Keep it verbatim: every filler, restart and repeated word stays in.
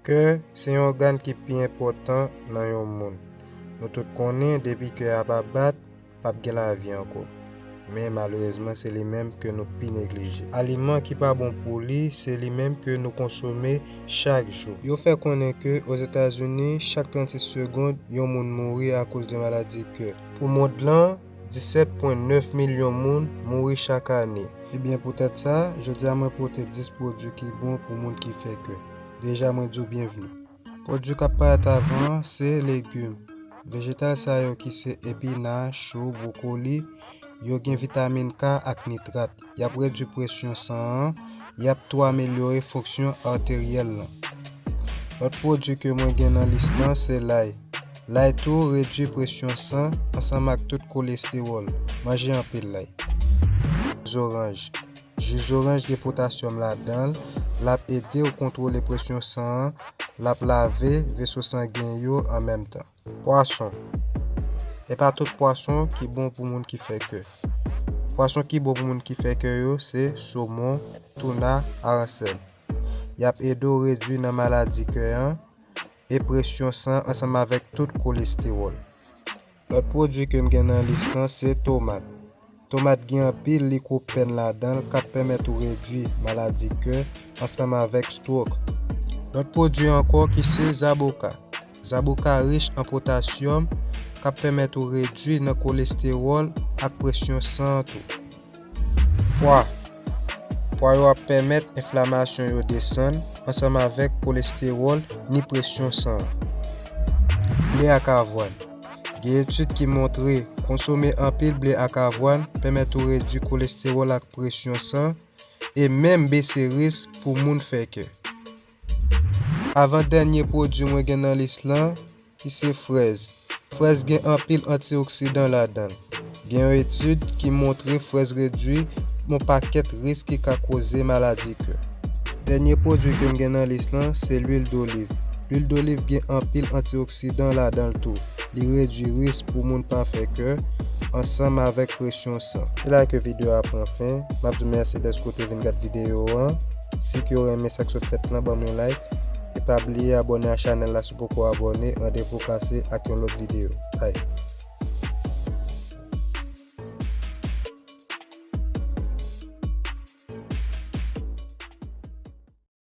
Kè se yon ògàn ki pi enpòtan nan yon moun. Nou tout konnen depi kè a pa bat, p ap gen lavi ankò. Men malerezman, se li menm ke nou pi neglije. Aliman ki pa bon pou li, se li menm ke nou konsome chak jou. Yo fè konnen ke Ozetazini, chak trannsis segonn, yon moun mouri akoz de maladi kè. Pou mond lan, disèt pwen nèf milyon moun mouri chak ane. Ebyen, poutèt sa, jodi a mwen pote dis pwodui ki bon pou moun ki fè kè. Deja, mwen di w byenvni. Pwodui k ap parèt avan an, se legim. Vejetal sa yo ki se epina, chou, bwokoli, yo gen vitamin K ak nitrat. Y ap redui presyon san an, y ap tou amelyore fonksyon arteryèl lan. Lòt pwodui ke mwen gen nan lis lan, se lay. Lay tou redui presyon san ansanm ak tout kolestewòl. Manje anpil lay. Zoranj. Ji zoranj gen potasyòm ladan l, l ap ede w kontwole presyon san an, l ap lave veso sangen yo an menm tan. Pwason. E pa tout pwason ki bon pou moun ki fè kè. Pwason ki bon pou moun ki fè kè yo se somon, touna, aransèl. Y ap ede w redui nan maladi kè an e presyon san ansanm avèk tout kolestewòl. Lòt pwodui ke m gen nan lis lan se tomat. Tomat gen anpil likopèn ladan l k ap pèmèt ou redui maladi kè ansanm avèk stwok. Lòt pwodui ankò ki se zaboka. Zaboka rich an potasyòm k ap pèmèt ou redui nan kolestewòl ak presyon san an tou. Pwa. Pwa yo ap pèmèt enflamasyon yo desann ansanm avèk kolestewòl ni presyon san an. Ble ak avwàn. Gen etid ki montre konsome anpil ble ak avwàn pèmèt ou redui kolestewòl ak presyon san e menm bese risk pou moun fè kè. Avan dènye pwodui mwen gen nan lis lan, ki se frèz. Frèz gen anpil antioksidan ladan l. Gen yon etid ki montre frèz redui yon pakèt risk ki ka koze maladi kè. Dènye pwodui ke m gen nan lis lan se lwil doliv. Lwil doliv gen anpil antioksidan ladan l tou. Li redui risk pou moun pa fè kè ansanm avèk presyon san. Se la ke videyo a pran fen. M ap di w mèsi dèske w te vin gad videyo an. Si ke w renmen sa k sot fèt lan, ban m yon like. E pa bliye abòne a chanèl la si w poko abòne. Randevou kase ak yon lòt videyo. Bye.